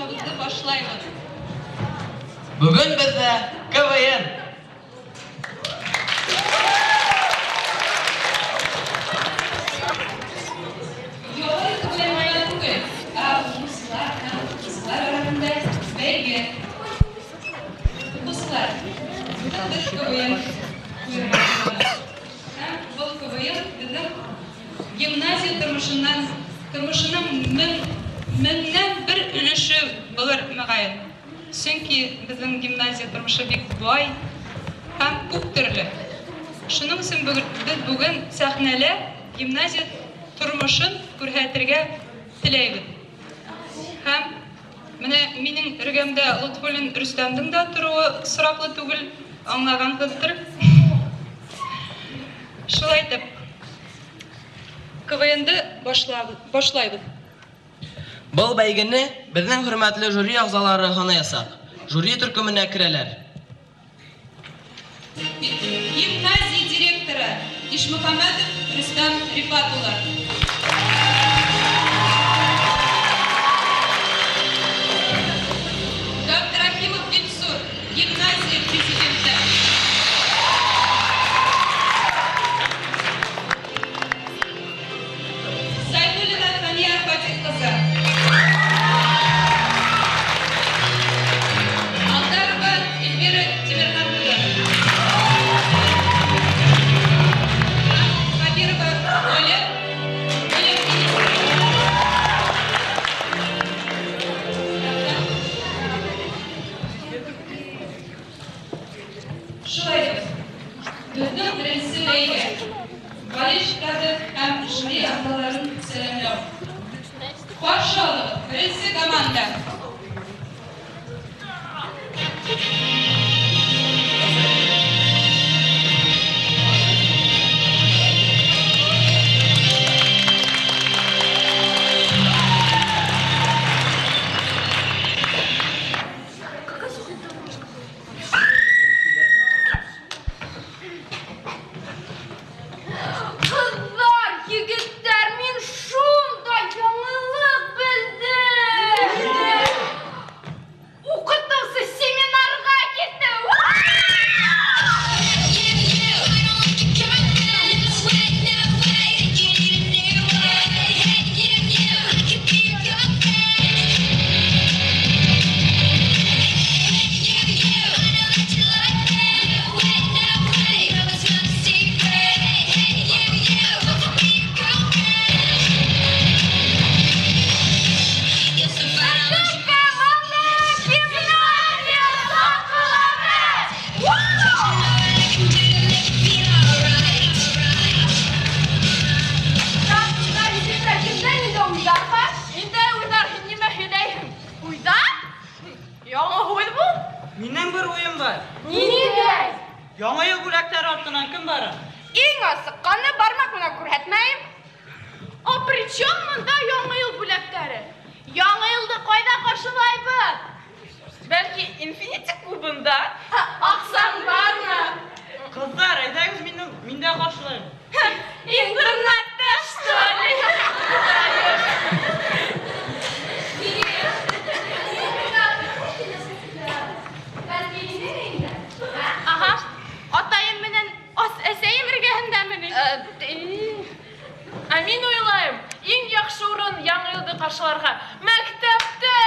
Тамашабыҙҙы башлайбыҙ. Бөгөн беҙҙә КВН. Ябай КВН гына түгел, ә уҡыусылар һәм уҡытыусылар араһында бәйге. Уҡыусылар, бөгөн беҙ КВН ҡуйырға булдыҡ. Һәм был КВН беҙҙең гимназия тормошоннан тормошоның мең меңнән бер өлөшө булыр, мөғайын. Сөнки беҙҙең гимназия тормошо бик бай һәм күп төрлө. Шуның өсөн беҙ бөгөн сәхнәлә гимназия тормошон күрһәтергә теләйбеҙ. Һәм менә минең эргәмдә Лотфуллин Рөстәмдең дә тороуы осраҡлы түгел, аңлағанһыҙҙыр. Шулай итеп, КВНды башлайбыҙ. Был бәйгене беҙҙең хөрмәтле жюри ағзалары һанаясаҡ. Жюри төркөмөнә керәләр. Гимназия директоры Ишмөхәмәтов Рөстәм Рифат улы. Габдрахимов Илсур, гимназия президенты. Сайфуллина Фәниә Фатих ҡыҙы. Алдарова Эльвира Тимерхан ҡыҙы. Хабирова Оля, белем министры. Шулай итеп, беҙҙең беренсе бәйге. Болельщиктарҙы һәм жюри ағзаларын сәләмләү. Ҡаршы алығыҙ, беренсе команда. Ҡыҙҙар, егеттәр, мин шундай яңылыҡ белдем. Уҡытыусы семинарға китте. Команда гимназия Саҡылары! Так, ҡыҙҙар, егеттәр, кемдә ниндәй уйҙар бар? Ниндәй уйҙар, һин нимә һөйләйһең? Уйҙар? Яңы һүҙ был? Минең бер уйым бар. Ниндәй? Яңы йыл бүләктәре артынан кем бара? Иң асыҡҡаны бармаҡ менән күрһәтмәйем. А при чем бында яңы йыл бүләктәре? Яңы йылды ҡайҙа ҡаршылайбыҙ? Бәлки Инфинити клубында? Аҡсаң бармы? Ҡыҙҙар, әйҙәгеҙ минең миндә ҡаршылайым. Интернетта, что ли? Бәлки һинең өйөндә? Аһа, атайым менән әсәйем эргәһендәме ни? Ә мин уйлайым, иң яҡшы урын яңы йылды ҡаршыларға мәктәптә.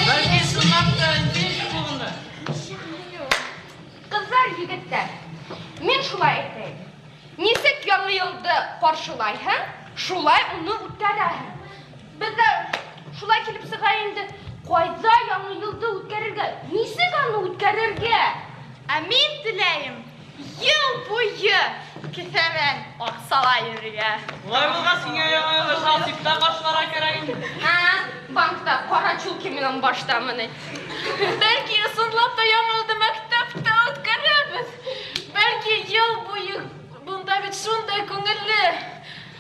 Бәлки ысынлап та Инфинити клубында. Ҡыҙҙар, егеттәр, мин шулай әйтәйем. Нисек яңы йылды ҡаршылайһың, шулай уны үткәрәһең. Беҙҙә шулай килеп сыға инде. Ҡайҙа яңы йылды үткәрергә? Нисек аны үткәрергә? Ә мин теләйем йыл буйы кеҫәмән аҡсала йөрөргә. Улай булғас, һиңә яңы йылды Шалсипта ҡаршыларға кәрәк инде. Ә, банкта ҡара чулки менән баштамы ни? Бәлки ысынлап та яңы йылды мәктәптә үткәрәбеҙ. Бәлки йыл буйы бында бит шундай күңелле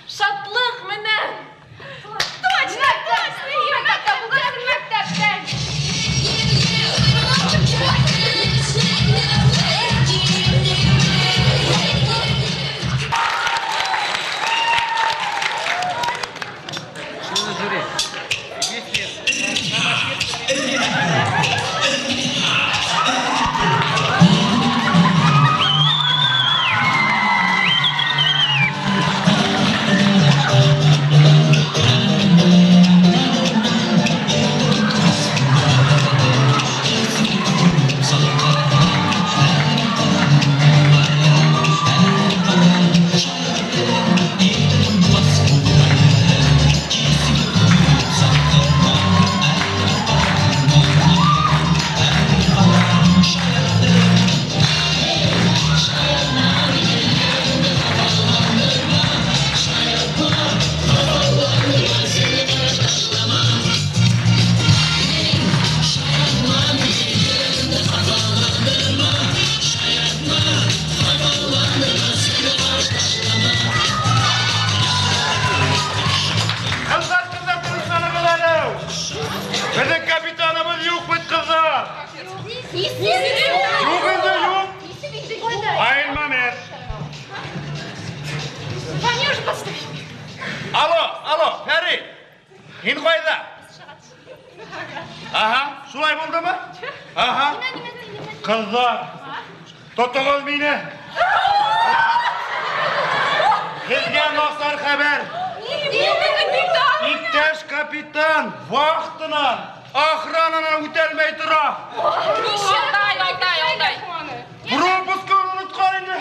шатлыҡ менән. Точно, точно, мәктәптә булған мәктәптә. Һин ҡайҙа? Аһа, шулай булдымы? Аһа. Ҡыҙҙар, тотоғоҙ мине. Һеҙгә насар хәбәр. Иптәш капитан вахтынан, охрананан үтәлмәй тора. Алдай, алдай, алдай. Пропускын онотҡан инде.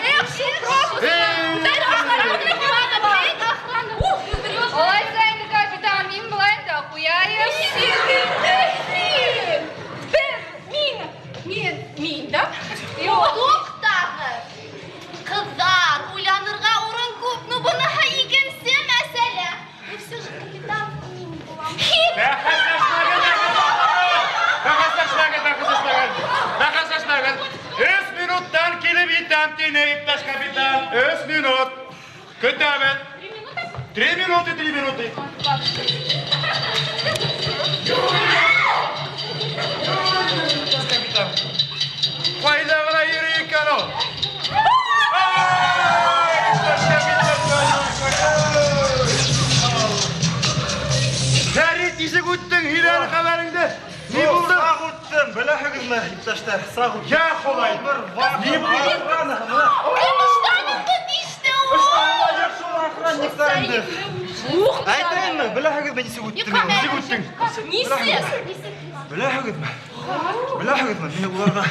Улайса инде, капитан, мин былай инде ҡуяйым. Бер, мин, мин, мин, да? Юҡ. Туҡтағыҙ. Ҡыҙҙар, уйланырға урын күп, но быныһы икенсе мәсьәлә. И все же капитан мин булам. Бәхәсләшмәгеҙ, бәхәсләшмәгеҙ, бәхәсләшмәгеҙ. 3 минуттан килеп етәм тине, иптәш капитан. 3 минут. Көтәбеҙ. 3 минуты, 3 минуты. Иптәш капитан. Ҡайҙа ғына йөрөй икән ул? Ай, иптәш капитан, Фәрит, нисек үттең? Һөйлә әле хәбәреңде. Ни булды? Саҡ үттем, беләһегеҙме, иптәштәр, саҡ үттем. Я Хоҙай. Бер вахта Ни булды? охрана, мына. Ыштаныңды тиште ул. Шул охранниктар инде. Әйтәйемме, беләһегеҙме нисек үттем? Нисек үттең? Нисек? Беләһегеҙме? Беләһегеҙме, мин уларға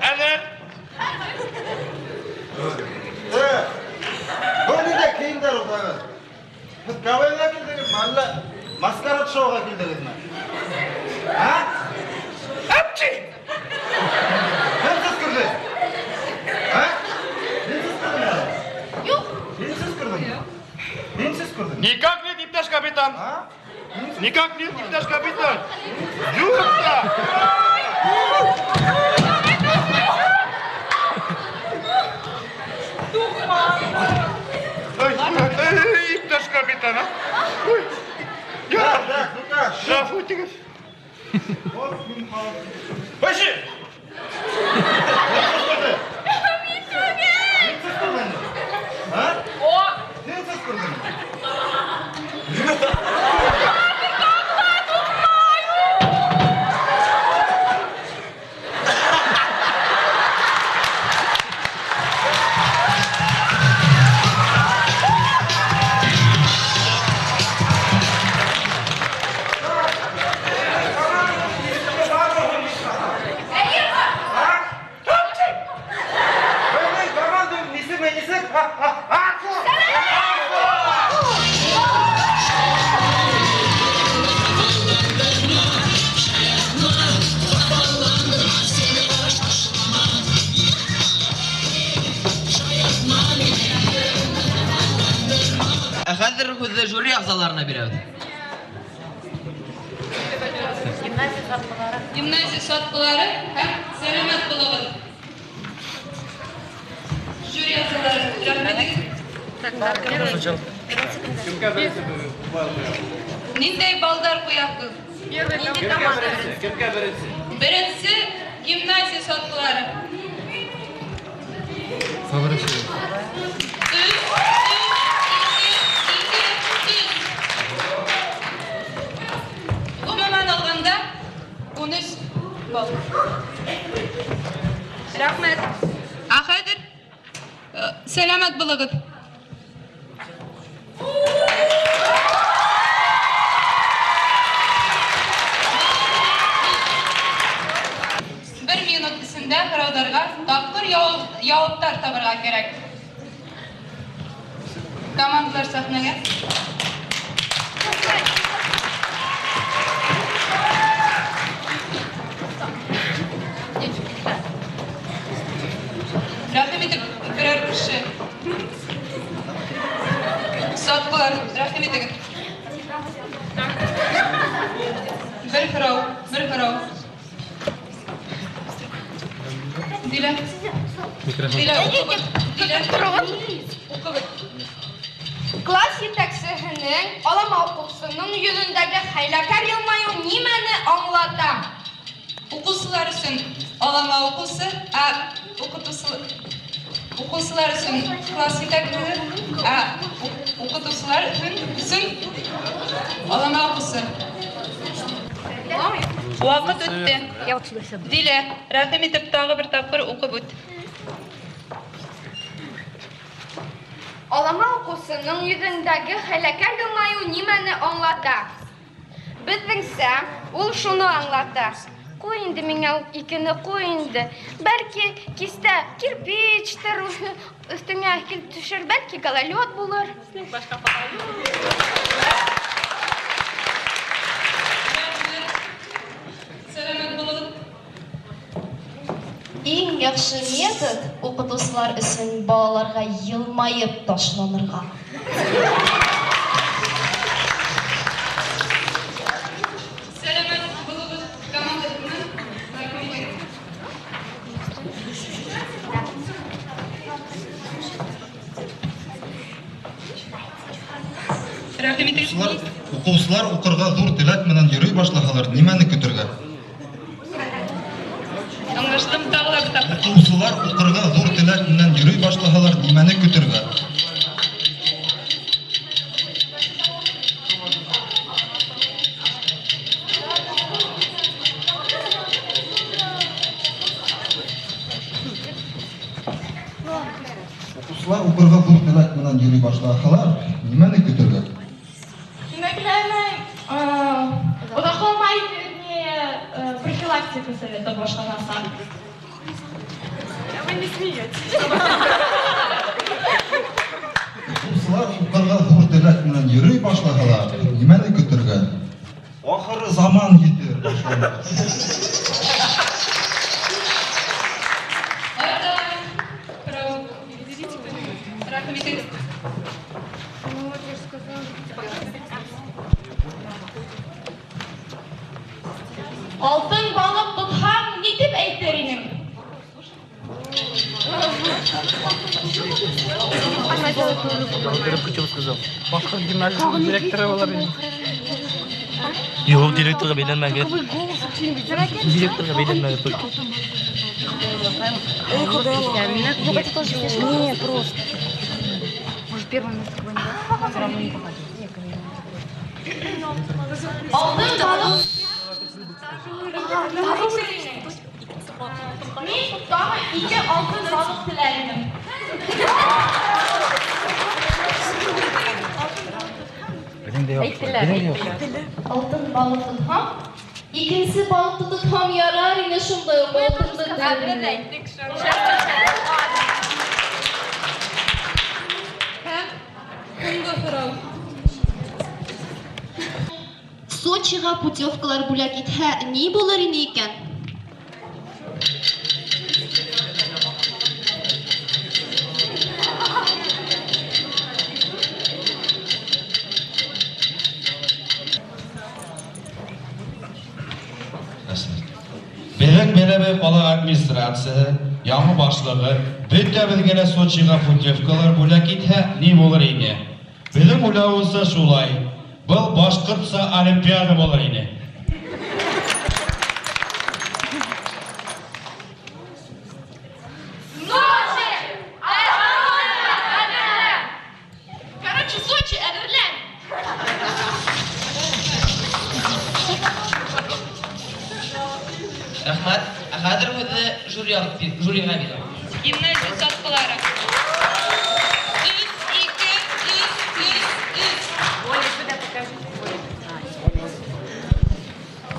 Әҙер. Был ниндәй кейемдәр ул тағы? Һеҙ КВН-ға килдегеҙме, әллә маскарад шоуға килдегеҙме? А? Әпчи! Кем сыскырҙы? А? Мин сыскырҙым әле. Юҡ. Мин сыскырҙым. Мин сыскырҙым. Никак нет, иптәш капитан. А? Никак нет, иптәш капитан. Юҡ та. Ай, ай, иптәш капитан, а? Ой. Ярар. Так, ну-ка. Ғәфү итегеҙ. Вот мин халыҡ. Вообще! Кем сыскырҙы? Мин сыскырҙым. А? О, Мин сыскырҙым. Бәй, барған нисек, нисек? А, а, а, Ә хәҙер һүҙҙе жюри ағзаларына бирәбеҙ. Гимназия сатҡылары һәм сәләмәт булығыҙ. Жюри ағзалары, рәхмәт итегеҙ. Ниндәй балдар ҡуяһығыҙ? Беренсе гимназия сатҡылары. 3, 3, 2, 2, 3. Ғөмүмән алғанда 13 балл. Рәхмәт. Ә хәҙер сәләмәт булығыҙ. Бер минут эсендә һорауҙарға тапҡыр яуаптар табырға кәрәк. Командалар сәхнәгә. Рәхим итеп берәр кеше. Сатҡылар, рәхим итегеҙ. Бер һорау, бер һорау. Дилә. Дилә, укып үт. Дилә, укып үт. Класс җитәкчеһенең, алама укучының йөзендәге хәйләкәр елмаю нимәне аңлата? Укучылар өчен алама укучы, ә укытучы укучылар өчен класс җитәкчесе, ә укытучылар өчен өчен алама укучы. Вакыт үтте. Дилә, рәхим итеп тагы бер тапкыр укып үт. Алама укучының йөзендәге хәйләкәр елмаю нимәне аңлата? Безнеңчә, ул шуны аңлата. Куй инде миңа ул икене, куй инде. Бәлки, кистә кирпичтер, өстеңә килеп төшер, бәлки, гололед булыр. Сәламәт булыгыз. Иң яхшы метод укытучылар өчен балаларга елмаеп ташланырга. Сәламәт булыгыз командасының вәкиле. Рәхим итегез. Укучылар, укучылар укырга зур теләк менән йөри башлаһалар, нимәне көтергә? Аңлаштым, тагы да бер тапкыр. Укучылар укырга зур теләк менән йөри башлаһалар, нимәне көтергә? Укучылар укырга зур теләк менән йөри башлаһалар, нимәне көтергә? Наверное, озакламай, вернее, профилактика совета башланаса. Вы не смеетесь. Укучылар укырга зур теләк менән йөри башлаһалар, нимәне көтергә? Ахыры заман етер башланыр. Артабан сорау. Рәхим итегез. Ну, вот я же сказала. Алтын балык тотһам, ни дип әйтер инем? Башкорт гимназиясының директоры булыр инде. Юк, директорга бәйләнмәгез. Директорга бәйләнмәгез только. Нет, просто. Может, первое место все равно не попадет. Алтын балык Мин тагы ике алтын балык теләр идем. Әйттеләр, әйттеләр. Алтын балык тотһам, икенче балыкты тотһам ярар ине шундай ук алтынды дер Без инем. әйттек шул. Һәм соңгы сорау. Сочига путевкалар бүләк итһә, ни булыр ине икән? Безнең Бәләбәй кала администрациясе, яңа башлыгы бөтәбезгә дә Сочига путевкалар бүләк итһә, ни булыр ине? Безнең уйлавыбызча шулай. Был башкортча олимпиада булыр ине. Сочи! Әзерлән! Короче, Сочи, әзерлән! Рәхмәт. Ә хәзер үзе жюри жюрига бирәм. Гимназия саткылары. Өч, ике, өч, өч, өч. Оля, сюда покажи.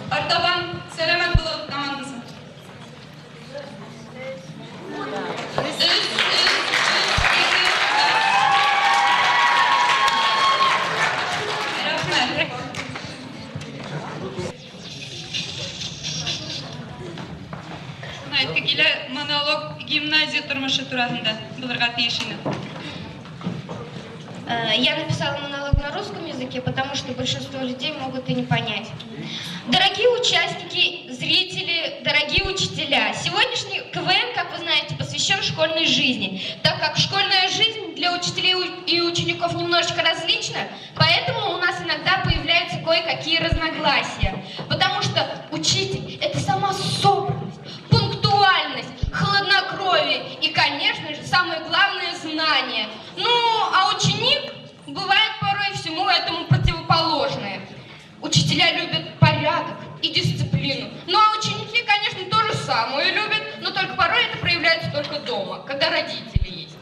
Артабан сәламәт булыгыз командасы. Өч, өч, өч, ике, өч. Рәхмәт. Шуны әйтке килә, монолог гимназия тормышы турасында булырга тиеш ине. Я написала монолог на русском языке, потому что большинство людей могут и не понять. Дорогие участники, зрители, дорогие учителя, сегодняшний КВН, как вы знаете, посвящен школьной жизни. Так как школьная жизнь для учителей и учеников немножечко различна, поэтому у нас иногда появляются кое-какие разногласия. Потому что учитель – это сама собранность, пунктуальность, хладнокровие и, конечно же, самое главное – знание. Ну, а ученик бывает порой всему этому противоположное. Учителя любят порядок и дисциплину. Ну а ученики, конечно, то же самое любят, но только порой это проявляется только дома, когда родители есть.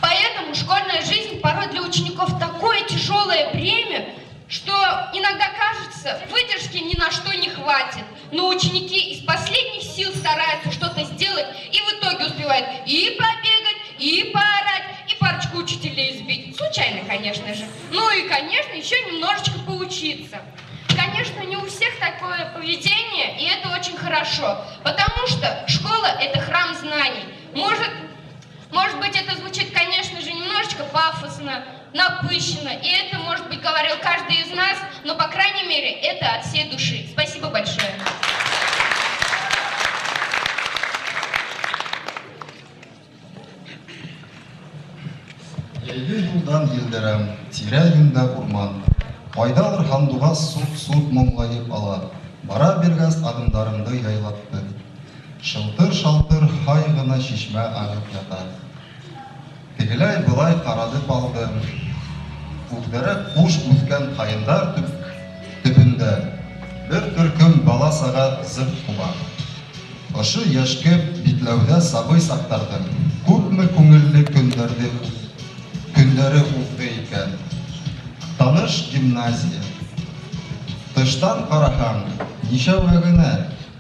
Поэтому школьная жизнь порой для учеников такое тяжелое бремя, что иногда кажется, выдержки ни на что не хватит. Но ученики из последних сил стараются что-то сделать и в итоге успевают и побегать, и поорать, и парочку учителей избить. Случайно, конечно же. Ну и, конечно, еще немножечко поучиться. Конечно, не у всех такое поведение, и это очень хорошо, потому что школа – это храм знаний. Может быть, это звучит, конечно же, немножечко пафосно, напыщенно, и это, может быть, говорил каждый из нас, но, по крайней мере, это от всей души. Спасибо большое. Йәйге юлдан елдерәм, тирә-юньдә урман. Кайдалыр һандугас сут-сут моңлаеп ала, бара биргәс адымдарымды яйлатты. Шылтыр-шалтыр һай гына чишмә агып ята. Тегеләй-болай карадып алдым. Күкләре куш үскән каеннар төбендә бер төркем бала-сага зык куба. Ошо яшке битләүдә сабый сактардым. Күпме күңелле көндәре узды икән. Таныш гимназия. Тыштан караһаң, ничәүгә генә,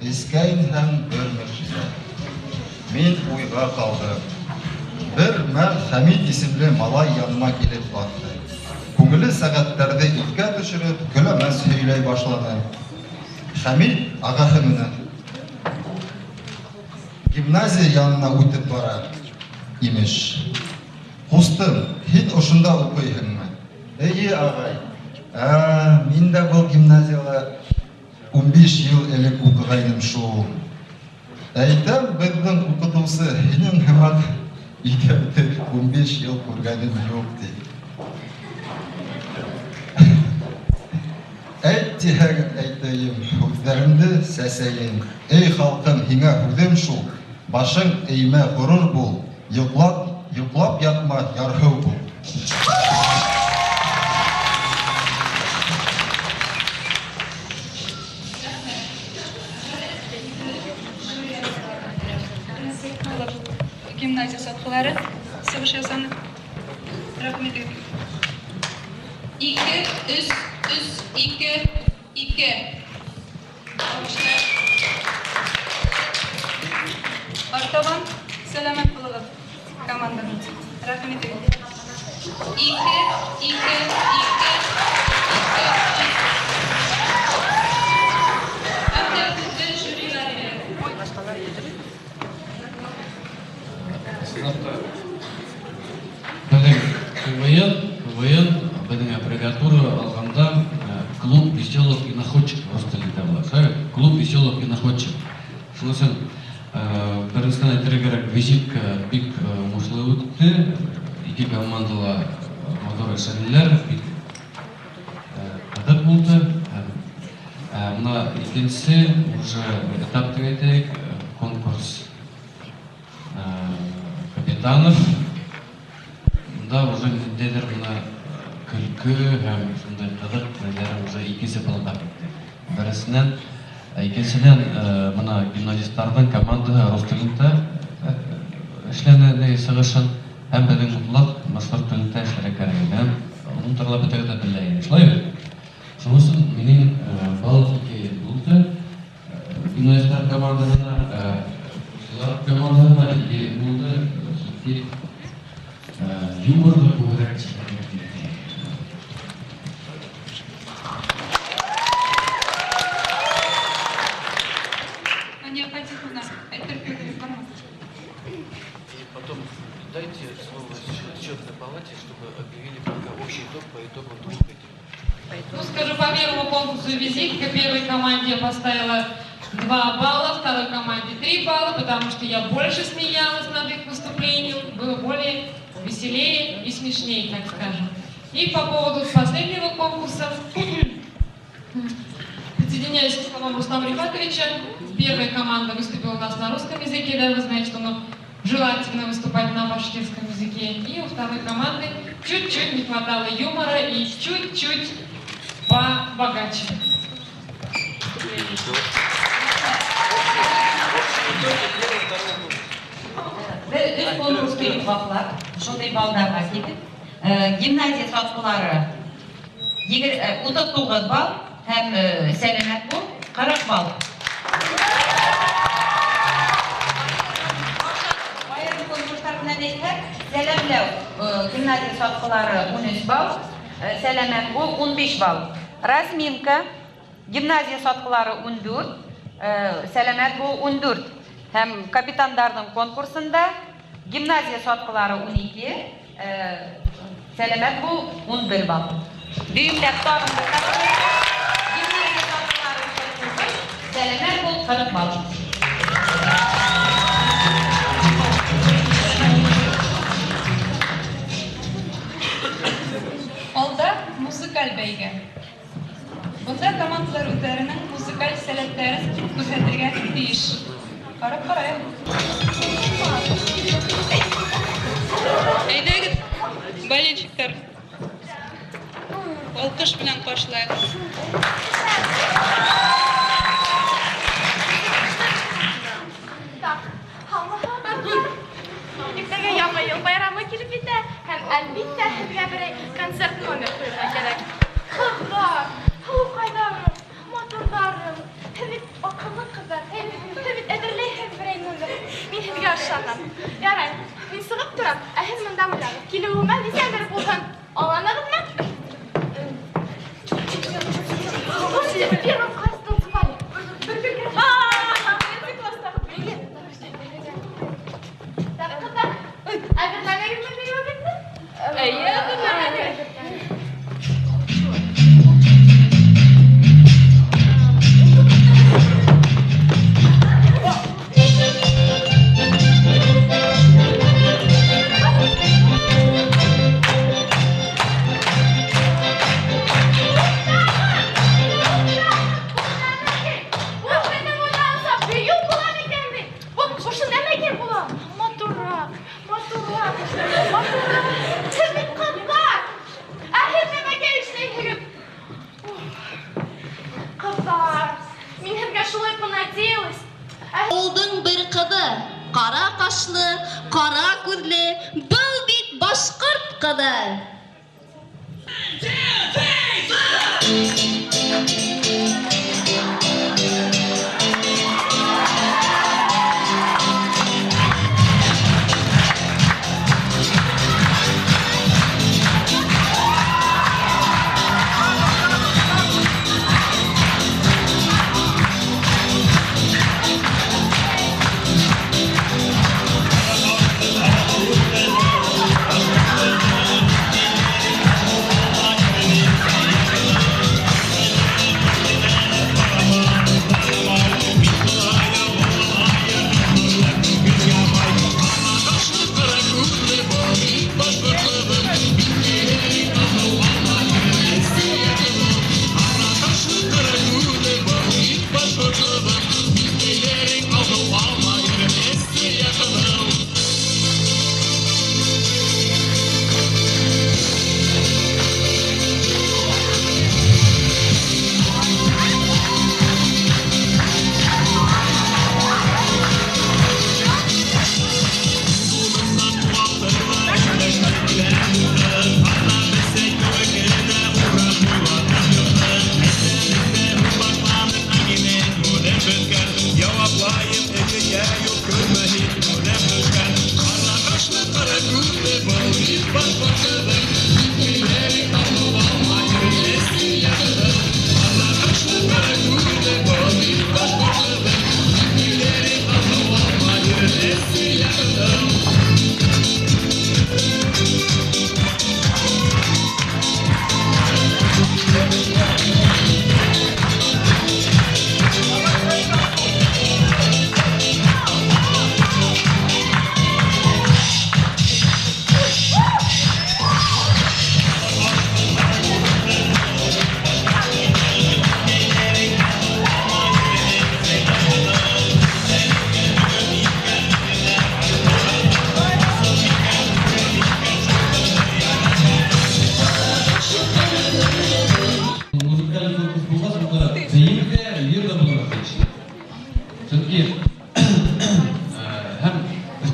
эскә инһәң бер могҗиза. Мин уйга калдым. Бер мәл Хәмит исемле малай яныма килеп басты. Күңеле сәгатьләрҙе иҫкә төшөрөп, көләмәс һөйләй башланы. Хәмит ағаһы менән гимназия янына үтеп бара, имеш. Ҡустым, һин ошонда уҡыйһыңмы? Эйе, ағай. Мин дә был гимназияла 15 йыл элек уҡығайным шул. Әйтәм, беҙҙең уҡытыусы һинең һымаҡ икәнде 15 йыл күргәнем юҡ, ти. Әйт тиһәң, әйтәйем, һүҙҙәремде сәсәйем. Эй, халҡым, һиңә һүҙем шул. Башың эймә, ғорур бул. Йоҡлап ятма, ярһыу бул. Гимназия сатҡылары сығыш ясаны. Рәхмәт. 2 3 3 2 2. Артабан сәләмәт булығыҙ, команда. Рәхмәт. 2 2 2 2 Беҙҙең КВН, беҙҙең аббревиатура алғанда клуб веселых и находчик рус телендә була. Шулай клуб веселых и находчик. Шуның өсөн беренсенән әйтергә кәрәк, визитка бик уңышлы үтте. Ике команда ла матур эшләнеләр, бик ҡыҙыҡ булды. Бына икенсе уже этап тип әйтәйек, конкурс капитанов. Бында уже ниндәйҙер бына көлкө һәм шундай ҡыҙыҡ нәләре уже икенсе планға китте. Беренсенән, икенсенән, бына гимназисттарҙың командаһы рус телендә эшләне сығышын, һәм беҙҙең мотлаҡ башҡорт телендә эшләргә кәрәк ине. Һәм уның турала бөтәгеҙ ҙә белә ине. Шулай бит? Шуның өсөн минең балл 2 булды. Гимназисттар командаһына, командаһына 2 булды. Сөнки юморҙы күберәк эшләргә кәрәк. Ания Фатиховна, әйтер фекерегеҙ бармы? И потом дайте слово счетной палате, чтобы объявили пока общий итог по итогам двух этих. Ну, скажу, по первому конкурсу «Визитка» первой команде я поставила 2 балла, второй команде 3 балла, потому что я больше смеялась над их выступлением, было более веселее и смешнее, так скажем. И по поводу последнего конкурса, присоединяюсь к словам Рустама Рифатовича, первая команда выступила у нас на русском языке, да, вы знаете, что ну, желательно выступать на башкирском языке. И у второй команды чуть-чуть не хватало юмора и чуть-чуть побогаче. Беҙ өс конкурсты йомғаҡлап, шундай балдарға китеп, гимназия сатҡылары 39 балл һәм сәләмәт бул 40 балл. Айырым конкурстар менән әйтһәк, сәләмләү гимназия сатҡылары 13 балл, сәләмәт бул 15 балл. Разминка гимназия сатҡылары 14, сәләмәт бул 14. Һәм капитандарҙың конкурсында гимназия сатҡылары 12, сәләмәт бул 11 балл. Дөйөмләп тағын бер тапҡыр гимназия сатҡылары 49, сәләмәт бул 40 балл. Алда музыкаль бәйге. Бында командалар үҙҙәренең музыкаль сәләттәрен күрһәтергә тейеш. Ҡарап ҡарайыҡ. Әйҙәгеҙ, болельщиктар, алҡыш менән ҡаршылайыҡ. Так, һаумыһығыҙ. Иртәгә Яңы йыл байрамы килеп етә һәм әлбиттә һеҙгә берәй концерт номер ҡуйырға кәрәк. Ҡыҙҙар, һылыуҡайҙарым, матурҙарым, һеҙ бит аҡыллы ҡыҙҙар, һеҙ бит әҙерләйһегеҙ берәй номер. Мин һеҙгә ышанам. Ярай, мин сығып торам, ә һеҙ бында уйлағыҙ. Килеүемә нисәлер булһын. Аңланығыҙмы? Помните, в первом классе танцевали? Так, ҡыҙҙар, әҙерләнегеҙме бейеүегеҙҙе? Эйе, әҙерләнек. Ауылдың бер ҡыҙы, ҡара ҡашлы, ҡара күҙле, был бит башҡорт ҡыҙы.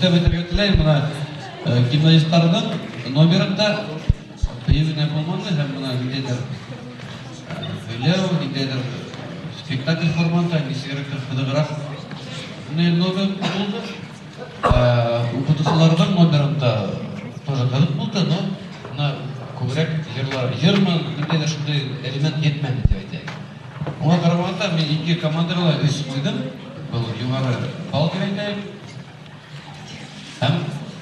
Өҫтәп әйтергә теләйем, бына гимназистларҙың номерында бейеү генә булманы, һәм бына ниндәйҙер һөйләү, ниндәйҙер спектакль форматында, нисегерәктер ҡыҙығыраҡ номер булды. Уҡытыусыларҙың номерында тоже ҡыҙыҡ булды, но бына күберәк йырлар, йырмы, ниндәйҙер шундай элемент етмәне тип әйтәйек. Уға ҡарамағанда мин ике командаға ла 3 ҡуйҙым. Был юғары балл тип әйтәйек. Һәм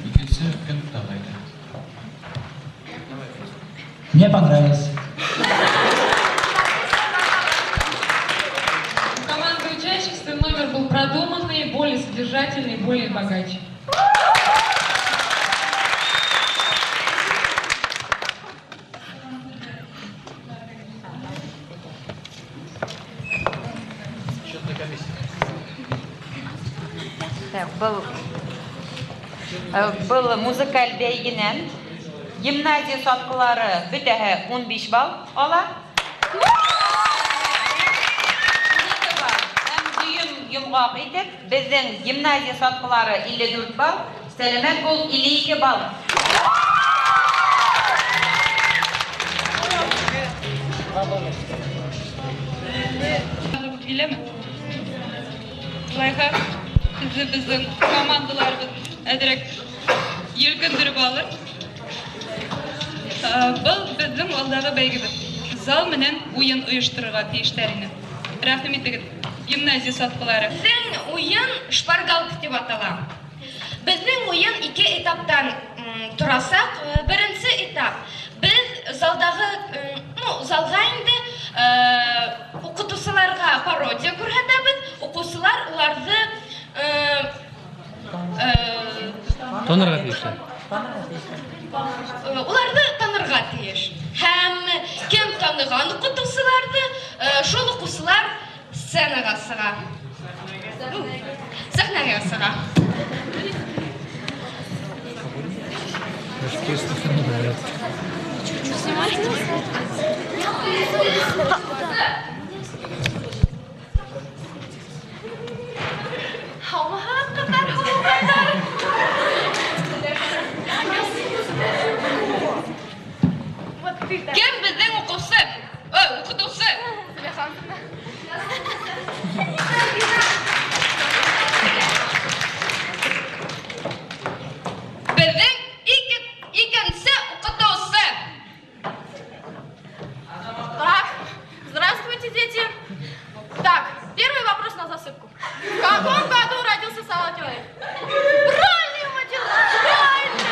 икенсе кем тағы әйтә? Мне понравилось. Команда учащихся номер был продуманный, более содержательный, более богаче. Так, был музыкаль бәйгенән гимназия сатҡылары бөтәһе 15 балл ала. Һәм дөйөм йомғаҡ итеп, беҙҙең гимназия сатҡылары 54 балл, сәләмәт бул 52 балл. Киләме? Улайһа, һеҙҙе беҙҙең командаларыбыҙ әҙерәк елкендереп алыр. Был беҙҙең алдағы бәйгебеҙ. Зал менән уйын ойошторорға тейештәр ине. Рәхим итегеҙ, гимназия сатҡылары. Беҙҙең уйын шпаргалка тип атала. Беҙҙең уйын ике этаптан торасаҡ. Беренсе этап. Беҙ залға инде уҡытыусыларға пародия күрһәтәбеҙ. Уҡыусылар уларҙы Танырға тейешләр. Уларҙы танырға тейеш. Һәм кем таныған уҡытыусыларҙы, шул уҡыусылар сценаға сыға. Сәхнәгә сыға. Һаумыһығыҙ, ҡыҙҙар, һаумыһығыҙ. Кем беҙҙең уҡыусы? Ой, уҡытыусы. Беҙҙең икенсе уҡытыусы. Так, здравствуйте, дети. Так, первый вопрос на засыпку. В каком году родился Салават Юлаев? Правильно, Мадина, правильно.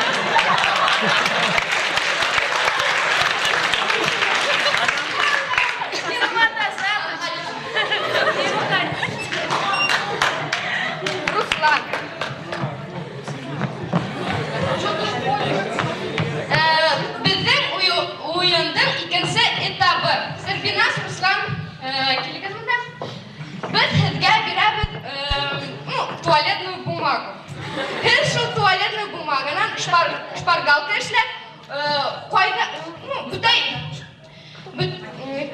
Руслан. Беҙҙең уйындың икенсе этабы. Сербинас, Руслан, килегеҙ бында. Беҙ һеҙгә бирәбеҙ туалетную бумагу. Һеҙ шул туалетную бумаганан шпаргалка эшләп, ҡайҙа, ну, бөтә,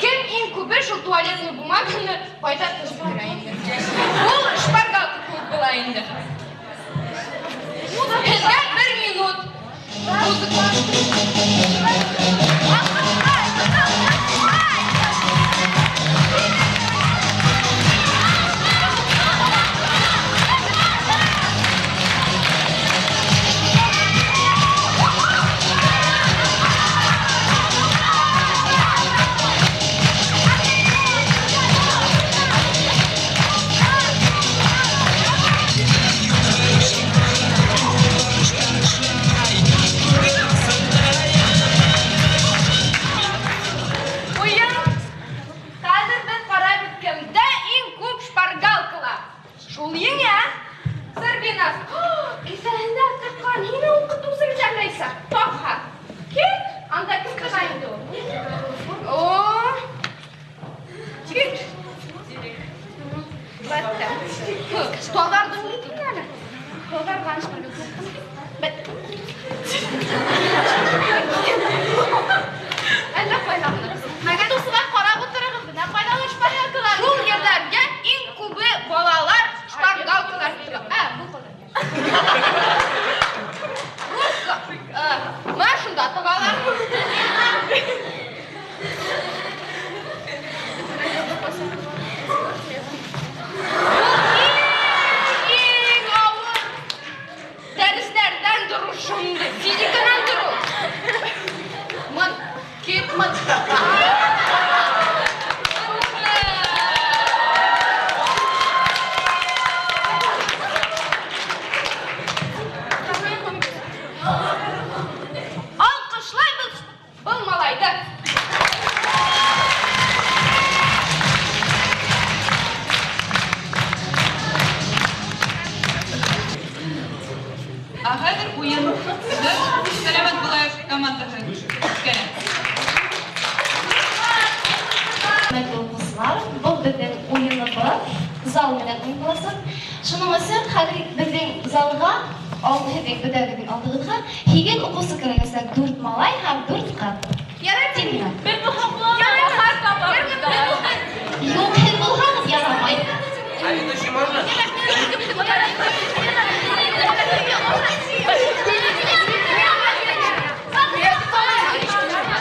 кем иң күбе шул туалетную бумаганы ҡайҙа төшөрә инде. Ул шпаргалка кеүек була инде. Һеҙгә бер минут. Музыка. Шул ерҙәргә иң күбе балалар шпаргалкалар. Ә, был ҡалай. Ә хәҙер уйынды Сәләмәт булайыҡ командаһы үткәрә. Хөрмәтле укучылар, был беҙҙең уйыныбыҙ, зал менән уйын буласаҡ. Шуның өсөн хәҙер беҙҙең залға, һеҙҙең бөтәгеҙҙең алдығыҙға һигеҙ уҡыусы керәсәк, дүрт малай һәм дүрт ҡыҙ. Ярай, Тиҙ генә. Беҙ булһаҡ буламы? Юҡ, һеҙ булһағыҙ ярамай. А ведущий можно?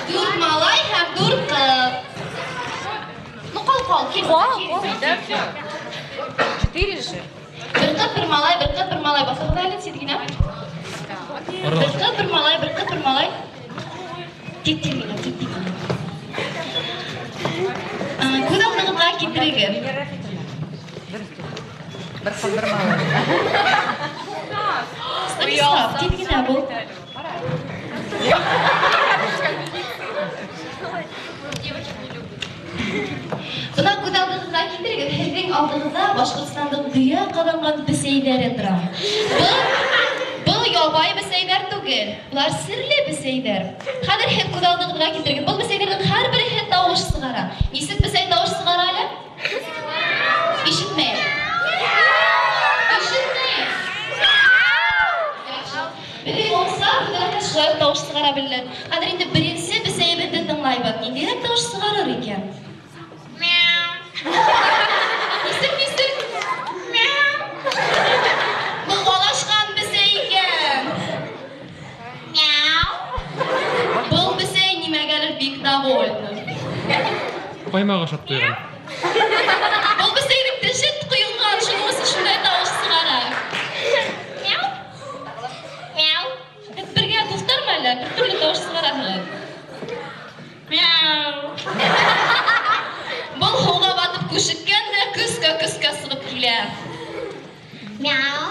Дүрт малай һәм дүрт ҡыҙ. Ну, ҡал, ҡал, кил. Ҡал, кил. ҡал, да, все. Четыре же. Бер ҡыҙ, бер малай, бер ҡыҙ, бер малай. Баҫығыҙ әле тиҙ генә. Бер ҡыҙ, бер малай, бер ҡыҙ, бер малай. Тиҙ, тиҙ генә, тиҙ, тиҙ генә. Күҙ алдығыҙға килтерегеҙ. Бер ҡыҙ, бер малай. Станислав, тиҙ генә бул. Девочек не любят. Бына күҙ алдығыҙға килтерегеҙ, һеҙҙең алдығыҙҙа Башҡортостандың дөйә ҡаҙанған бесәйҙәре тора. Был ябай бесәйҙәр түгел, улар серле бесәйҙәр. Хәҙер һеҙ күҙ алдығыҙға килтерегеҙ, был бесәйҙәрҙең һәр береһе тауыш сығара. Нисек бесәй тауыш сығара әле? Ишетмәйем. Ишетмәйем. Яҡшы. Беҙҙең уңса, беҙҙең шулай уҡ тауыш сығара беләләр. Хәҙер инде беренсе бесәйебеҙҙе тыңлайбыҙ. Ниндәйерәк тауыш сығарыр икән? Нисек, нисек? Мяу. Был алашҡан бесәй икән. Мяу. Был бесәй нимәгәлер бик довольны. Ҡаймаҡ ашап туйған. Был бесәйҙең теше ҡойолған, шуның өсөн шундай тауыш сығара. Мяу. Мяу. Һеҙ бергә дуҫтармы әллә? Бер төрлө тауыш сығараһығыҙ. Мяу. Был һыуға батып күшеккән дә көскә-көскә сығып килә. Мяу.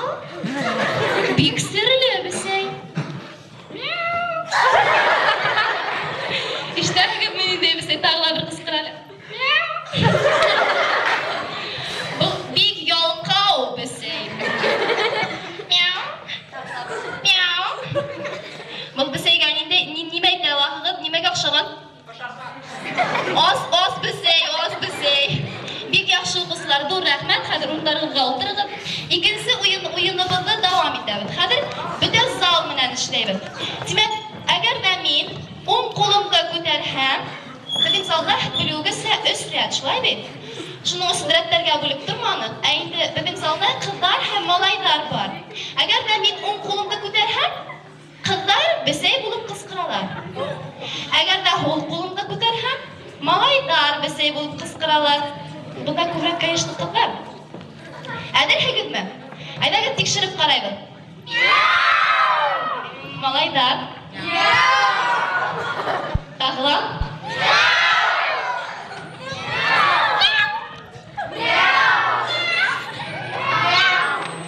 Бик серле бесәй. Мяу. Ишетәһегеҙме, ниндәй бесәй? Тағы ла бер ҡысҡыра әле. Мяу. Был бик ялҡау бесәй. Мяу. Мяу. Был бесәйгә нимә әйтә алаһығыҙ? Нимәгә оҡшаған? Ас, ас бесәй, ас бесәй. Бик яҡшы уҡыусылар, ҙур рәхмәт. Хәҙер урындарығыҙға ултырығыҙ. Икенсе уйыныбыҙҙы дауам итәбеҙ. Хәҙер бөтә зал менән эшләйбеҙ. Тимәк, әгәр ҙә мин уң ҡулымды күтәрһәм, беҙҙең залда белеүегеҙсә өс рәт, шулай бит? Шуның өсөн рәттәргә бүлеп торманыҡ. Ә инде беҙҙең залда ҡыҙҙар һәм малайҙар бар. Әгәр ҙә мин уң ҡулымды күтәрһәм, ҡыҙҙар бесәй булып ҡысҡыралар. Әгәр ҙә һул ҡулымды күтәрһәм, малайҙар бесәй булып ҡысҡыралар. Бында күберәк, конечно, ҡыҙҙар. Әҙерһегеҙме? Әйҙәгеҙ тикшереп ҡарайбыҙ. Малайҙар. Тағы ла.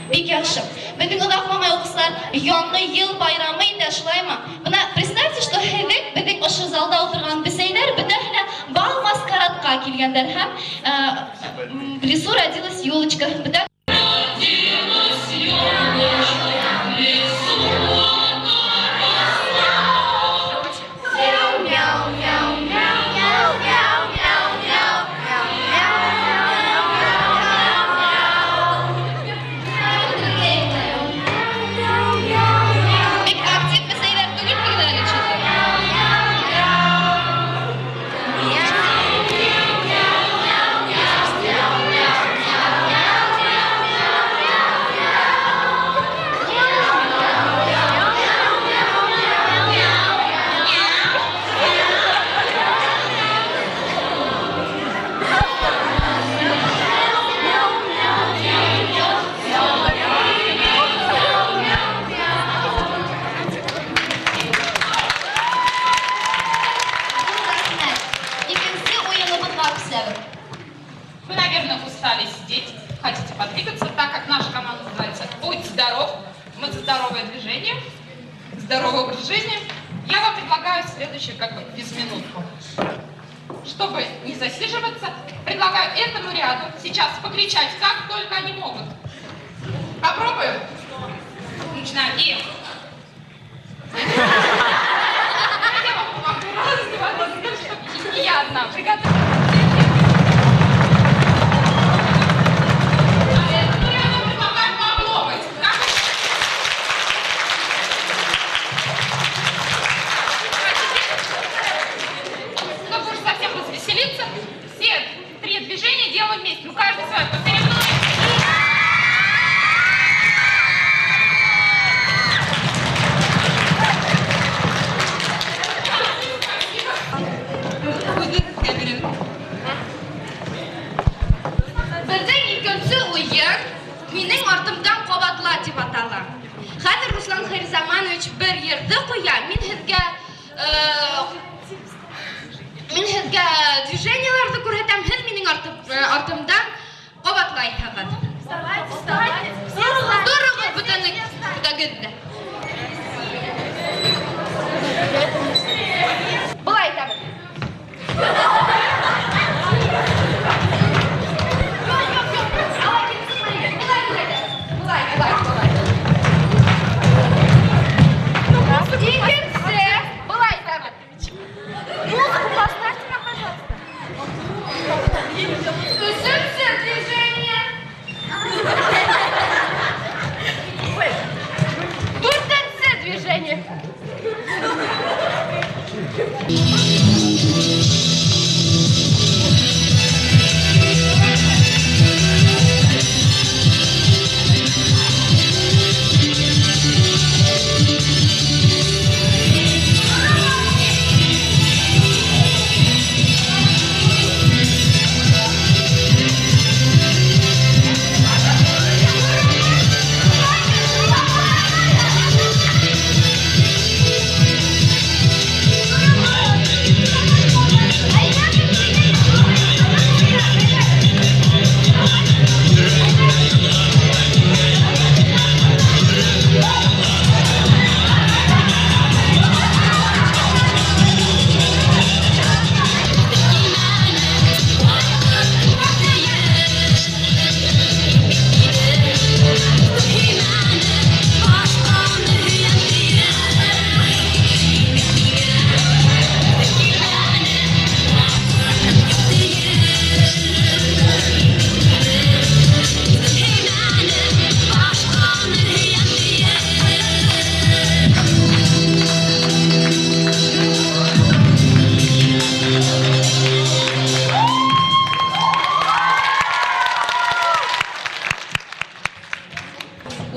Бик яҡшы. Беҙҙең оҙаҡламай уҡыусылар яңы йыл байрамы инде, шулаймы? Бына представьте, что һеҙҙең, беҙҙең ошо залда ултырған бесәйҙәр бөтәһе лә бал маскарадҡа килгәндәр һәм в лесу родилась елочка. Бөтә Бик актив бесәйҙәр түгел бит әле, чё-то. Вы, наверное, устали сидеть, хотите подвигаться, так как наша команда называется «Будь здоров», мы за здоровое движение, здоровый образ жизни. Я вам предлагаю следующую физминутку. Чтобы не засиживаться, предлагаю этому ряду сейчас покричать, как только они могут. Попробуем? Начинаем. И артымдан ҡабатла тип атала. Хәҙер Руслан Хайрзаманович бер йырҙы ҡуя, мин һеҙгә движениеларҙы күрһәтәм, һеҙ минең артымдан ҡабатлайһығыҙ. Тороғоҙ бөтәгеҙ ҙә. Былай итәбеҙ. Юҡ, юҡ, юҡ. Алай килеп сыҡмай. Былай күрһәтәбеҙ. Былай, былай, былай. Икенсе, былай итәбеҙ. Музыку поставьте нам, пожалуйста. Өсөнсө движение. Дүртенсе движение.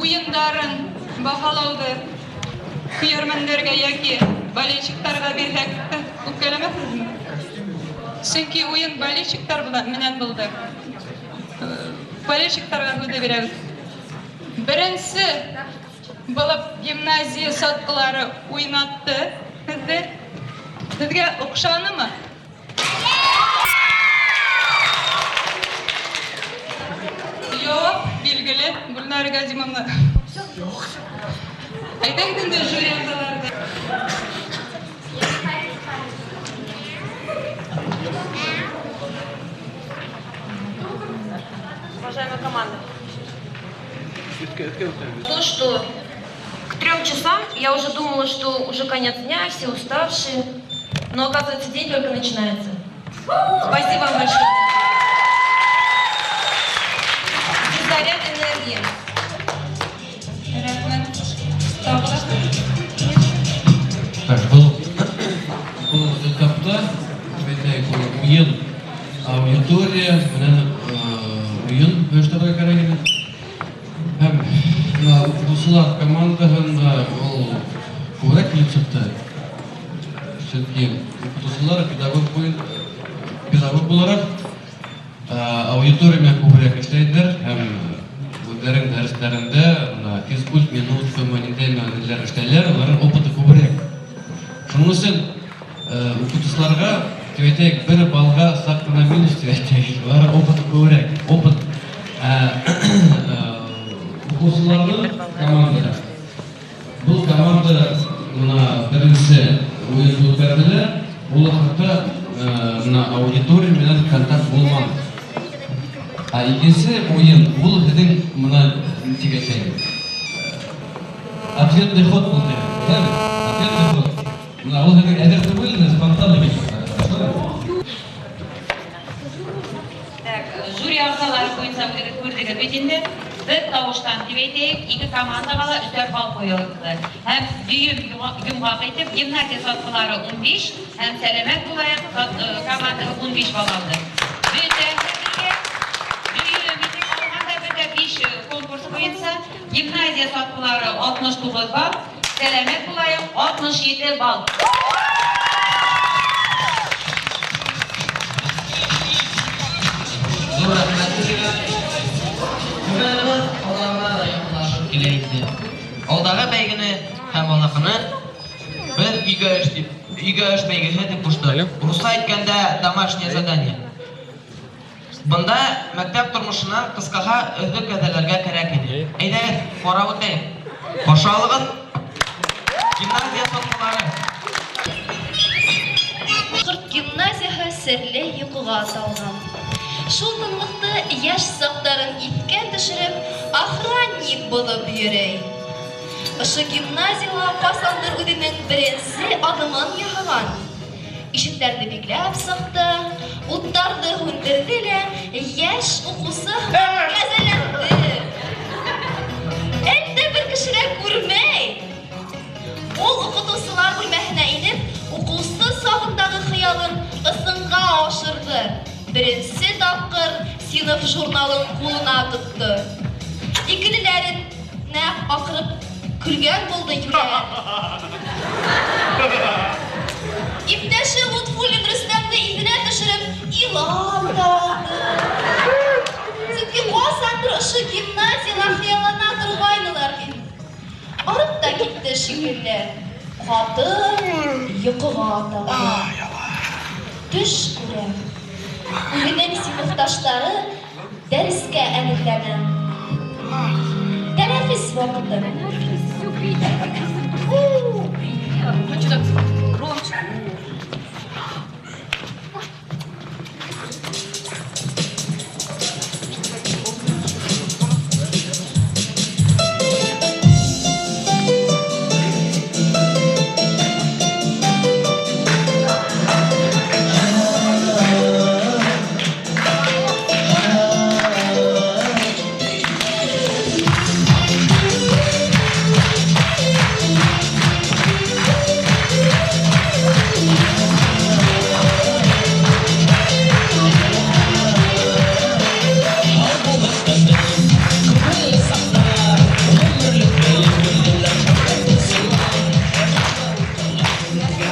Уйындарын баһалауҙы көйәрмәндәргә йәки болельщиктарға бирһәк тә үпкәләмәҫһегеҙме? Сөнки уйын болельщиктар менән булды. Болельщиктарға һүҙҙе бирәбеҙ. Беренсе булып гимназия сатҡылары уйнатты һеҙҙе. Һеҙгә оҡшанымы? Яуап билгеле, Гөлнара Газимовна. Әйҙәгеҙ инде жюри ағзалары. Уважаемая команда. То, что к 3 часам я уже думала, что уже конец дня, все уставшие, но оказывается, день только начинается. Спасибо вам большое. И заряд энергии. Так, был этапта, әйтәйек, уйын аудитория менән уйын ойоштороға кәрәк ине. Һәм бына уҡытыусылар командаһында ул күберәк килеп сыҡты. Сөнки уҡытыусылар педагог булараҡ аудитория менән күберәк эшләйҙәр һәм үҙҙәренең дәрестәрендә бына физкульт минутка, ниндәй нәмәләр эшләйләр, уларҙың опыты күберәк. Шуның өсөн уҡытыусыларға, тип әйтәйек, бер балға саҡ ҡына минус тип әйтәйек, улар опыты күберәк. Опыт. Уҡыусыларҙың команда. Был команда бына беренсе уйын үткәрҙеләр. Ул ваҡытта бына аудитория менән контакт булманы. Ә икенсе уйын ул һеҙҙең бына нисек әйтәйек, ответный ход булды. Ответный ход. Бына ул һеҙҙең әҙер түгел, спонтанно килеп сыҡты. Так, жюри ағзалары буйынса күрҙегеҙ бит инде. Бер тауыштан тип әйтәйек, ике командаға ла өсәр балл ҡуйылды. Һәм дөйөм йомғаҡ итеп, гимназия сатҡылары 15, һәм сәләмәт булайыҡ команда 15 балл алды. Бөтә дөйөм итеп алғанда бөтә 5 конкурс буйынса гимназия сатҡылары 69 балл, сәләмәт булайыҡ 67 балл. Ҙур рәхмәт һеҙгә. Түбәнебеҙ ҡалама килә инде. Алдагы бәйгене һәм аныкыны без өйгә эш дип, өйгә эш бәйгеһе дип куштык. Русча әйткәндә, домашнее задание. Бында мәктәп тормышыннан кыскага өзек әзерләргә кирәк иде. Әйдәгез, карап үтәйек. Каршы алыгыз. Гимназия соткалары. Башкорт гимназияһы серле йокыга талган. Шул тынлыкты яшь сакларын иткә төшереп, охранник булып йөри. Ошо гимназияла касандыр үзенең беренсе адымын яһаган. Ишекләрне бикләп сықты, утларны һүндерде лә, яшь укусы әзерләнде. Әлдә бер кеше дә күрмәй. Ул укытучылар бүлмәһенә инеп, укусы сагындагы хыялын ысынга ашырды. Беренсе тапкыр сыйныф журналын кулына тотты. Икелеләрен нәкъ акырып көлгән булды юләр. Иптәше Лутфуллин Рөстәмне иҙенә төшереп, илап та алды. Сөнки ҡасандыр ошо гимназияла хыяллана торғайнылар бит. Арып та китте шикелле. Ҡаты йоҡоға талды. Төш күрә. Үҙенең синыфташтары дәрескә әҙерләнә. Тәнәфес ваҡыты. Ну что так громче?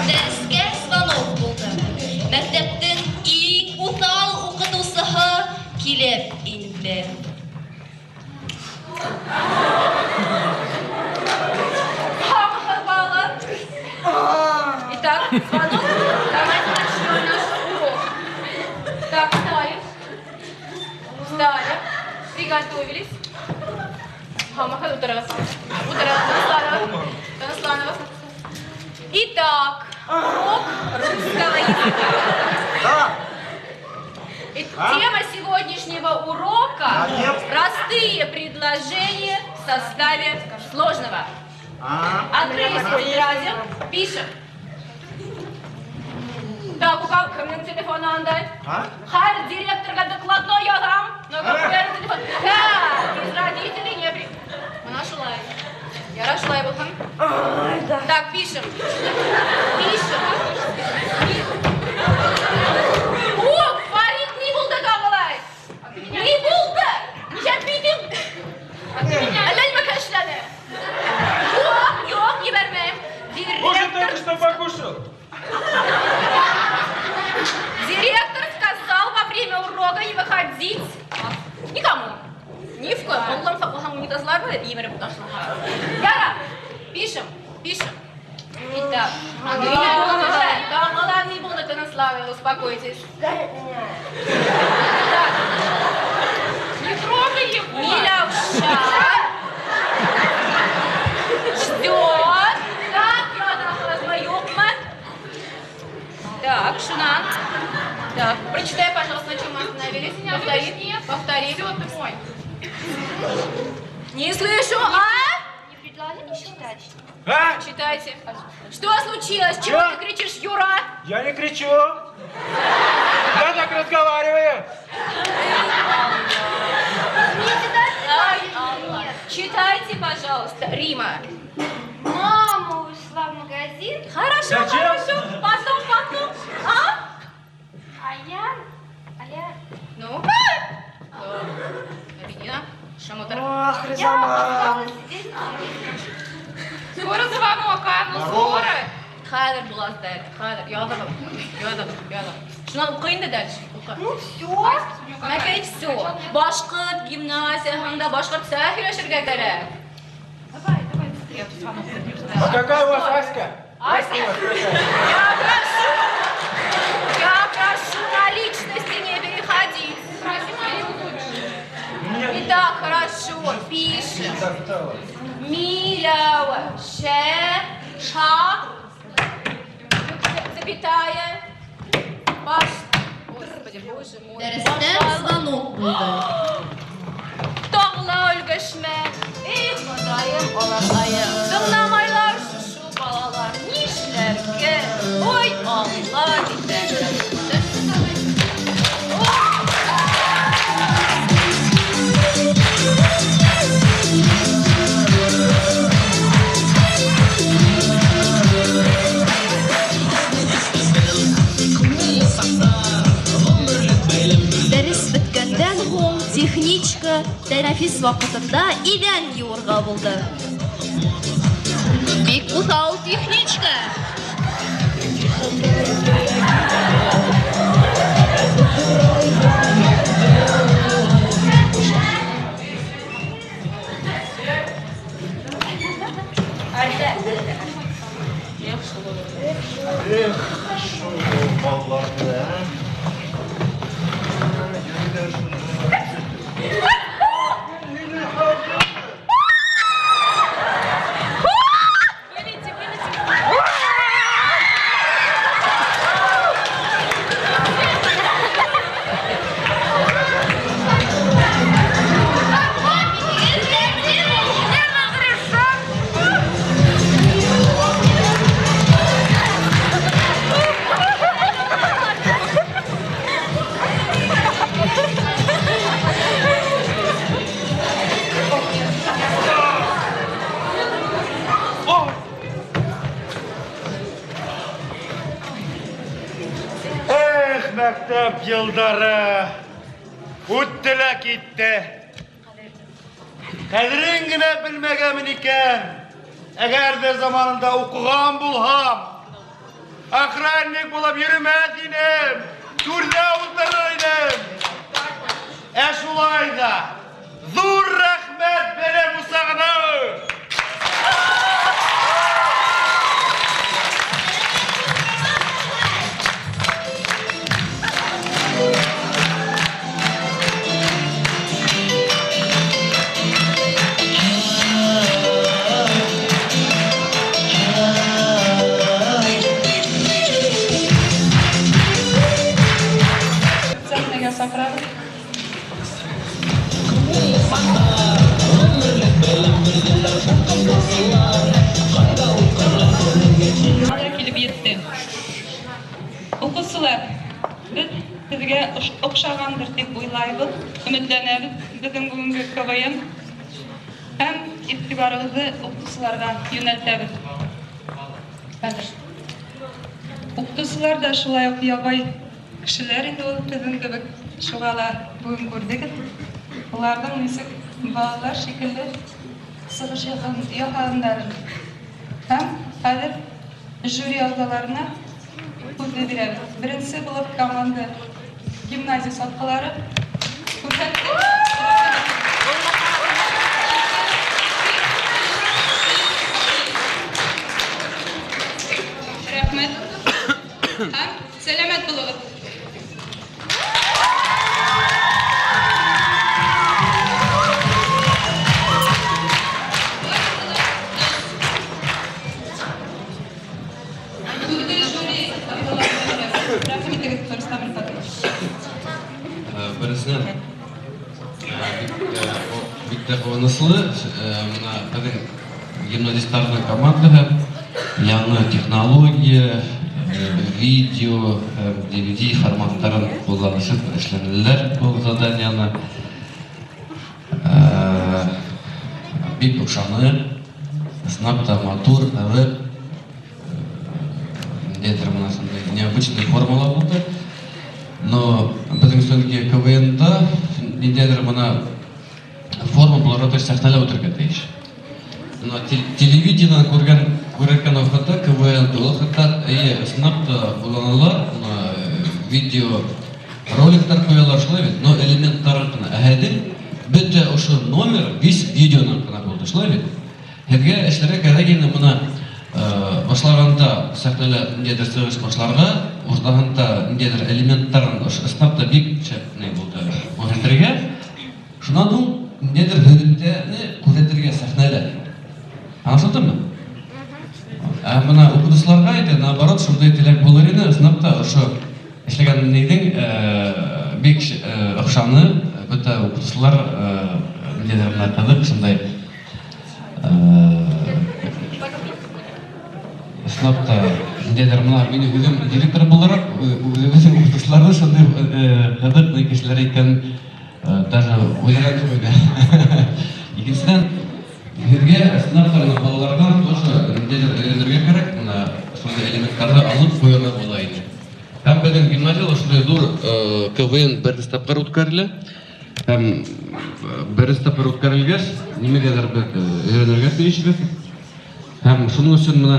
Дәрескә звонок булды. Мәктәптең иң уҫал уҡытыусыһы килеп инде. Ха-ха, Итак, звонок. Давайте начнем наш урок. Так, встали. Встали. Приготовились. Хамаха, утырығыҙ. Утырығыҙ, Тынысланова. Тынысланова. Итак, урок русского языка. И тема сегодняшнего урока – простые предложения в составе сложного. Открыли тетради, пишем. Так, у кого кемдең телефоны анда? Һәр директорға докладной яҙам. Но как телефон. Так, из родителей не при... Бына шулай. Ярай шулай булһын. Так, пишем. Пишем. О, Фарид, ни булды тағы? Ни булды? Нисә битең? Әллә нимә эшләне? Юҡ, юҡ, ебәрмәйем. Уже Директор, только что покушал. Директор сказал во время урока не выходить никому. Ни в коем. Аллам һаҡлаһын унитазлар бар, емереп ташлаған. Ярай, пишем, пишем. Итак, тағы ни булды, Тынысланова, успокойтесь. Так, Не трогай его! Миләүшә ждет. Так, яҙаһығыҙмы, юҡмы? Так, шунан. Так, прочитай, пожалуйста, на чем мы остановились. Меня Повтори. любишь, нет? Повтори. Все, ты мой. Не слышу, а? Не предложили читать? А? Читайте. Что случилось? Чего Чё? ты кричишь, Юра? Я не кричу. Я так разговариваю. Ай, Алла. Читайте, пожалуйста, Рима. Мама ушла в магазин, Хорошо, Зачем? хорошо. Потом, потом. А? а я. Ну? Регина, Шамутар. Ах, Я осталась сидеть. Скоро звонок, а? Ну скоро. Хәҙер була әле, хәҙер. Яҙығыҙ, яҙығыҙ, яҙығыҙ. Шунан уҡы инде дальше. Уҡы. Ну все. Мәкәй, все. Башҡорт гимназияһында башҡортса һөйләшергә кәрәк. А какая у вас Аська? Ася, я прошу, я прошу на личности не переходить. Итак, хорошо, пишем. Милява, ше, ша, запятая, баш. Господи, боже мой. Дәрестән звонок булды. Таңла өлгәшмә, эй, Ходаем, алақайым. Тыңламайлар шушы балалар, нишләргә? Ой, Алла дитәләр. Дәрес беткәндән һуң техничка тәнәфес вакытында идән юырга булды. Бик усал техничка. Эх, шул балаларны, ә? Йөриләр шунда. Вылети, вылети. Эх, мәктәп елдары үтте лә китте. Ҡәҙерен генә белмәгәнмен икән. Әгәр ҙә заманында уҡыған булһам, охранник булып йөрөмәҫ инем, түрҙә ултырыр инем. Ә шулай ҙа ҙур рәхмәт белем усағына. Сәхнәгә саҡырабыҙ. Хәҙер килеп етте. Уҡыусылар, беҙ һеҙгә оҡшағандыр тип уйлайбыҙ, өмөтләнәбеҙ беҙҙең бөгөнгө КВН һәм иғтибарығыҙҙы уҡытыусыларға йүнәлтәбеҙ. Хәҙер. Уҡытыусылар ҙа шулай уҡ ябай кешеләр инде ул беҙҙең кеүек. Шуға ла бөгөн күрҙегеҙ. Уларҙың нисек балалар шикелле сығыш яһағандарын. Һәм хәҙер жюри ағзаларына һүҙҙе бирәбеҙ. Беренсе булып команда гимназия сатҡылары күрһәтте. Рәхмәт. Һәм сәләмәт булығыҙ. Һүҙҙе жюри ағзаларына бирәбеҙ. Рәхим итегеҙ, Рөстәм Рифатович. Беренсенән, бик тә ҡыуаныслы, бына беҙҙең гимназистарҙың командаһы яңы технология, видео, DVD форматтарын ҡулланышып эшләнеләр был заданияны. Бик оҡшаны, ысынлап та матур, ҡыҙыҡ, ниндәйҙер бына шундай необычный формала булды. Но беҙҙең сөнки КВН-да ниндәйҙер бына форма булырға тейеш, сәхнәлә үтергә тейеш. Бына телевидениенан күргән ваҡытта КВН ул ваҡытта, эйе, ысынлап та ҡулланалар, бына видео роликтар ҡуялар шулай бит, но элементтарын ғына. Ә һеҙҙең бөтә ошо номер весь видеонан ғына булды, шулай бит. Һеҙгә эшләргә кәрәк инде бына башлағанда сәхнәлә ниндәйҙер сығыш башларға, уртаһында ниндәйҙер элементтарын ысынлап та бик шәп ни булды күрһәтергә. Шунан һуң ниндәйҙер һөҙөмтәне күрһәтергә сәхнәлә. Аңлашылдымы? Ә бына уҡытыусыларға инде наоборот шундай теләк булыр ине, ысынлап та ошо эшләгән ниҙең бик оҡшаны, бөтә уҡытыусылар ниндәйҙер бына ҡыҙыҡ шундай ысынлап та ниндәйҙер бына мин үҙем директор булараҡ үҙебеҙҙең уҡытыусыларҙы шундай ҡыҙыҡ кешеләр икән даже уйлаған юҡ ине. Икенсенән, һеҙгә ысынлап та балаларҙан тоже ниндәйҙер өйрәнергә кәрәк, бына шундай элементтарҙы алып ҡуйырға була ине. Һәм беҙҙең гимназияла шундай ҙур КВН беренсе тапҡыр үткәрелә. Һәм беренсе тапҡыр үткәрелгәс, нимәгәлер беҙ өйрәнергә тейешбеҙ. Һәм шуның өсөн бына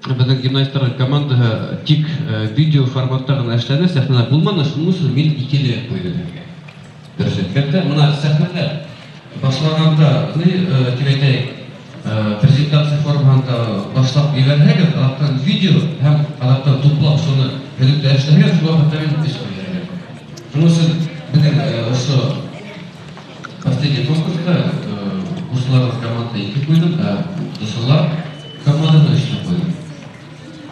беҙҙең гимназистар командаһы тик видео форматта ғына эшләне, сәхнәлә булманы, шуның өсөн мин икеле ҡуйҙым һеҙгә. Дөрөҫ әйткәндә, бына сәхнәлә башлағанда, ни тип әйтәйек, презентация формаһында башлап ебәрһәгеҙ, аҙаҡтан видео һәм аҙаҡтан туплап шуны һөҙөмтә эшләһәгеҙ, шул ваҡытта мин эш ҡуйҙым. Шуның өсөн беҙҙең ошо последний конкурста уҡыусылар команда ике ҡуйҙым, ә уҡытыусылар команданы өсте ҡуйҙым.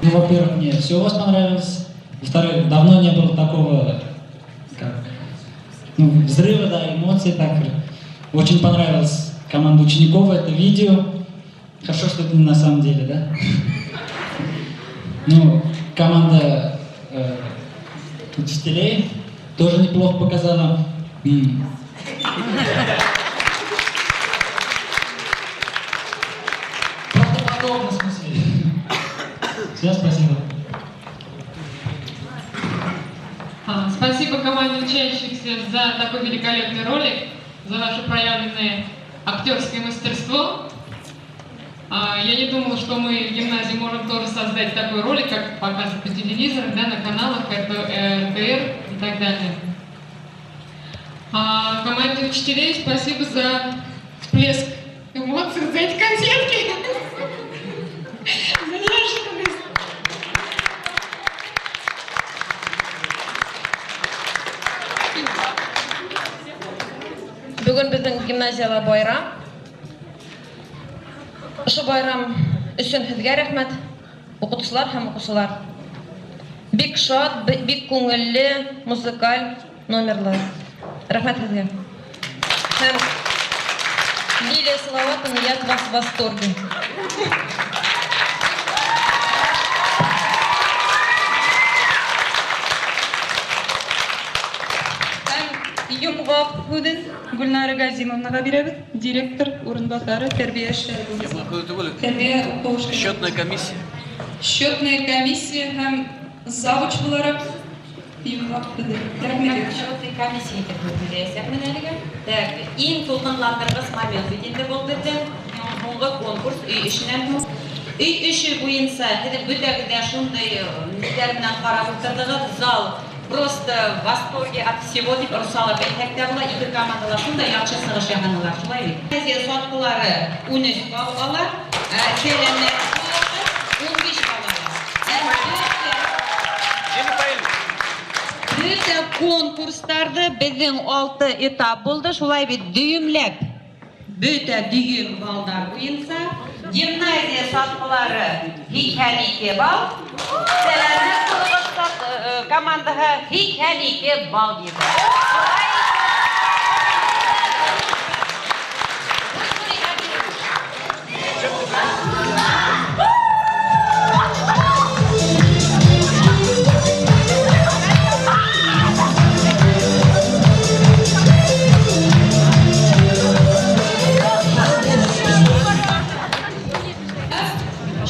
Ну, во-первых, мне все у вас понравилось. Во-вторых, давно не было такого, как, ну, взрыва, да, эмоций так. Очень понравилась команда учеников, это видео. Хорошо, что это не на самом деле, да? Ну, команда учителей тоже неплохо показала. Правдоподобно, в смысле. Все, спасибо. Спасибо команде учащихся за такой великолепный ролик, за ваше проявленное актерское мастерство. Я не думала, что мы в гимназии можем тоже создать такой ролик, как показывают по телевизору, да, на каналах РТР и так далее. Команде учителей спасибо за всплеск эмоций, за эти конфетки. За неожиданность. Бөгөн беҙҙең гимназияла байрам. Ошо байрам өсөн һеҙгә рәхмәт, уҡытыусылар һәм уҡыусылар. Бик шат, бик күңелле музыкаль номерлар. Рәхмәт һеҙгә. Һәм Лилия Салаватовна, я от вас в восторге. Йомғаҡ һүҙен Гөлнара Газимовнаға бирәбеҙ, директор урынбаҫары, тәрбиә эштәре буйынса. Йомғаҡ һүҙе түгел. Тәрбиә уҡыу эштәре. Счетная комиссия. Счетная комиссия һәм завуч булараҡ йомғаҡ һүҙе. Рәхмәт. Счетная комиссия итеп һүҙләйәсәкмен әлегә. Так, иң тулҡынландырғыс момент бит инде был беҙҙең һуңғы конкурс өй эшенән һуң. Өй эше буйынса һеҙ бөтәгеҙ ҙә шундай ниҙәр менән ҡарап ултырҙығыҙ. Зал просто в восторге от всего тип русалап әйтһәк тә була. Ике командалар шундай яҡшы сығыш яһанылар, шулай бит. Азия сатҡылары 13 балл ала, сәләмәт 15 балл ала. Бөтә конкурстарҙы беҙҙең 6 этап булды, шулай бит, дөйөмләп. Бөтә дөйөм балдар буйынса гимназия сатҡылары 82 балл, сәләмәт командаһы 82 балл йыйҙы.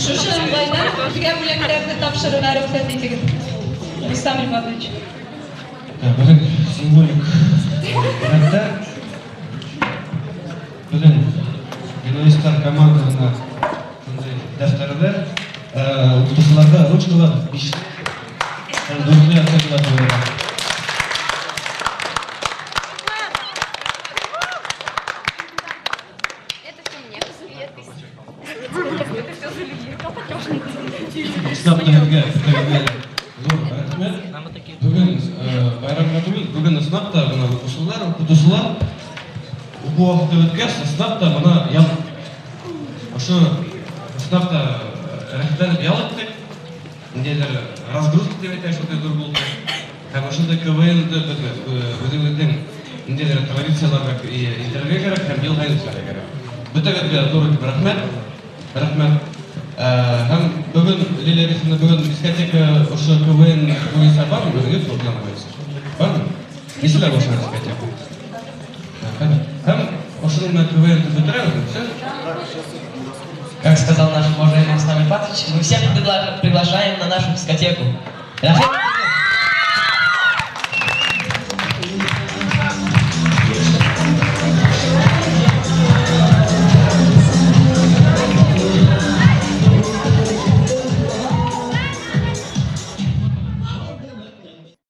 Шушы ыңғайҙан беҙгә бүләктәрҙе тапшырырға рөхсәт итегеҙ. Рустам Рифатович. Беҙҙең символик бүләктәр. Беҙҙең гимназистар командаһына шундай дәфтәрҙәр, уҡытыусыларға ручкалар, биш һәм дүртле оценкалар ҡуйылған. Это все мне. Это все залили. Ислам һеҙгә һеҙгә ҙур рәхмәт. Бөгөн байрамға түгел, бөгөн ысынлап та бына уҡыусылар, уҡытыусылар уҡыу ваҡыты бөткәс, ысынлап та бына ял иттек. Ошо ысынлап та рәхәтләнеп ял иттек. Ниндәйҙер разгрузка тип әйтәйек, шундай ҙур булды. Һәм ошондай КВН-ды беҙ үҙебеҙҙең ниндәйҙер традицияларға индерергә кәрәк һәм йыл һайын үткәрергә кәрәк. Бөтәгеҙгә ҙур итеп рәхмәт. Рәхмәт. Һәм бөгөн Лилия Борисовна, бөгөн дискотека ошо КВН буйынса бармы? Үҙегеҙ план буйынса? Бармы? Нисәләр башлана дискотека? Һәм ошоно менән КВН бөтөрәбеҙ, все? Как сказал наш уважаемый Рустам Ильфатович, мы всех приглашаем на нашу дискотеку. Рәхмәт.